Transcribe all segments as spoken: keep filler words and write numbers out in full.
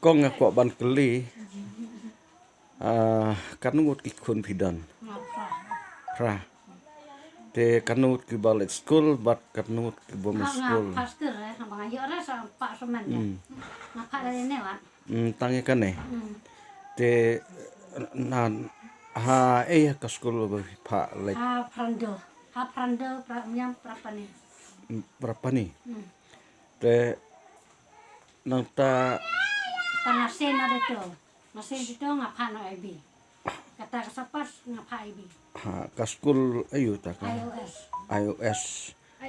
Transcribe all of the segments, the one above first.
Kong, nga kwah ban kylli. Ah, katno ngut ki khun phi don? Phra. Te katno ngut kiba leit skul bad katno ngut kiba ym leit skul? Nga phah skul, eh, nga ïoh re sa phah smen. Hmm. Nga phah da ine wat. Hmm, tang ïa kane. Hmm. Te na ha ei ka skul ba phi phah leit? Ha Phrando. Ha Phrando, Pra-, Miam, Prapani. Hmm, Prapani. Hmm. Te nangta tang nga sien na deto. Nga sien deto nga phah na I B. Kata ka sa pass nga phah I B. Ha, ka skul aïu ta ka? I O S. I O S.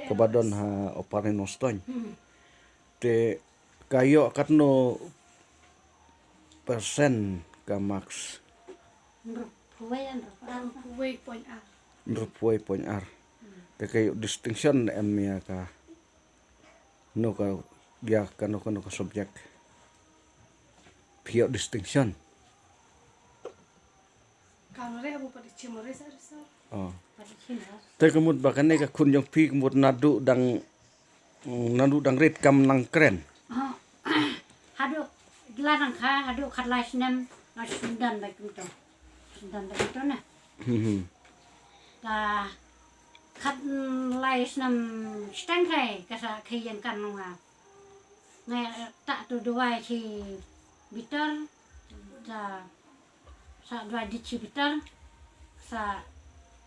Kaba don ha Upper Nongstoiñ. Hmm. Te ka ïoh katno percent ka marks? Hynriewphew wei, hynriewphew ar. Hynriewphew wei point ar. Te ka ïoh distinction em ïa ka? No ka, ïa kano kano ka subject phi ïoh distinction? Kano re abu pati chimore sa sa. Oh. Te ka mut ba kane ka khun jong phi ka mut naduh dang, mm, naduh dang rit kam nang kren? Oh. Haduh la dang kha, haduh khatlai snem, la sdang bad kumto. Sdang bad kumto na. Hmm. Ta khatlai snem sdang kai ka sa khie ïeng kan nong nga. Nga ta tu duwai chi bitar. Ta sa duwai di chi bitar. Sa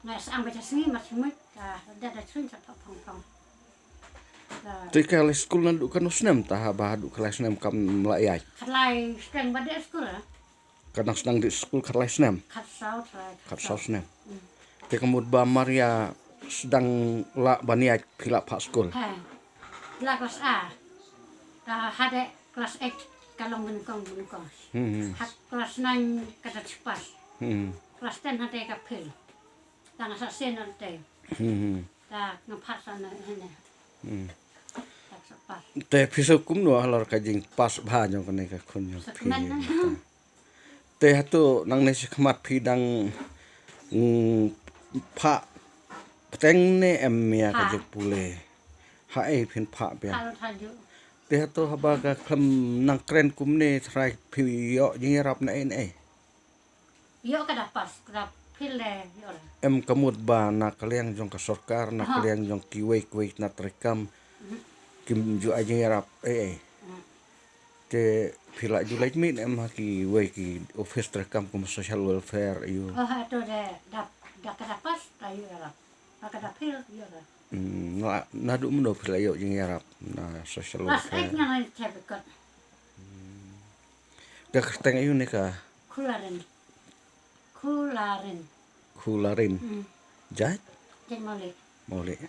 nga sa ang bacha sngi ma chi mut. Ta da da chun sa phah phong phong. Ta te ka leit skul naduh kano snem ta haba haduh khatlai snem kam la ïaid? Khatlai sdang bad skul, eh? Ka dang sdang dih skul khatlai snem? Khatsaw, khatlai, khatsaw snem. Hmm. Te ka mut ba mar ïa sdang lah ban ïaid phi la phah skul? He. La klas A. Ta haduh klas eight ka long nyngkong nyngkong. Hmm, hmm. Ha klas nine ka da chi pass. Hmm. Klas ten haduh ka fail. Ta nga sa sien nangta. Hmm, hmm. Ta nga phah sa na hene. Hmm. Ta sa pass. Te phi sngew kumno halor ka jingpass bha jong kane ka khun jong phi? Sa kmen na. Te hato nangne shakhmat phi dang, mm, phah bteng ne em ïa ka jingpule? Ha ei phin phah biang? Phah lut hajuh. Te hato haba ka khlem nang kren kumne trai phi ïoh jingïarap na ei na ei? Ïoh ka da pass, ka da fail de ïoh la. Em ka mut ba na ka liang jong ka sorkar, na ka liang jong kiwei kiwei na treikam, kim ju ai jingïarap ei ei. Hmm. Te phi la ju leit mih em ha kiwei ki office treikam kum social welfare ïoh? Oh, hato de da, da ka da pass da ïoh la. Ba ka da fail ïoh la. Hmm, na, naduh mynno phi la ïoh jingïarap na social welfare? Klas eight nga leit te bikot. Hmm. Ka kyrteng aïu ne ka? Khularin. Khularin. Khularin. Hmm. Jait? Jait Mawlih. Mawlih.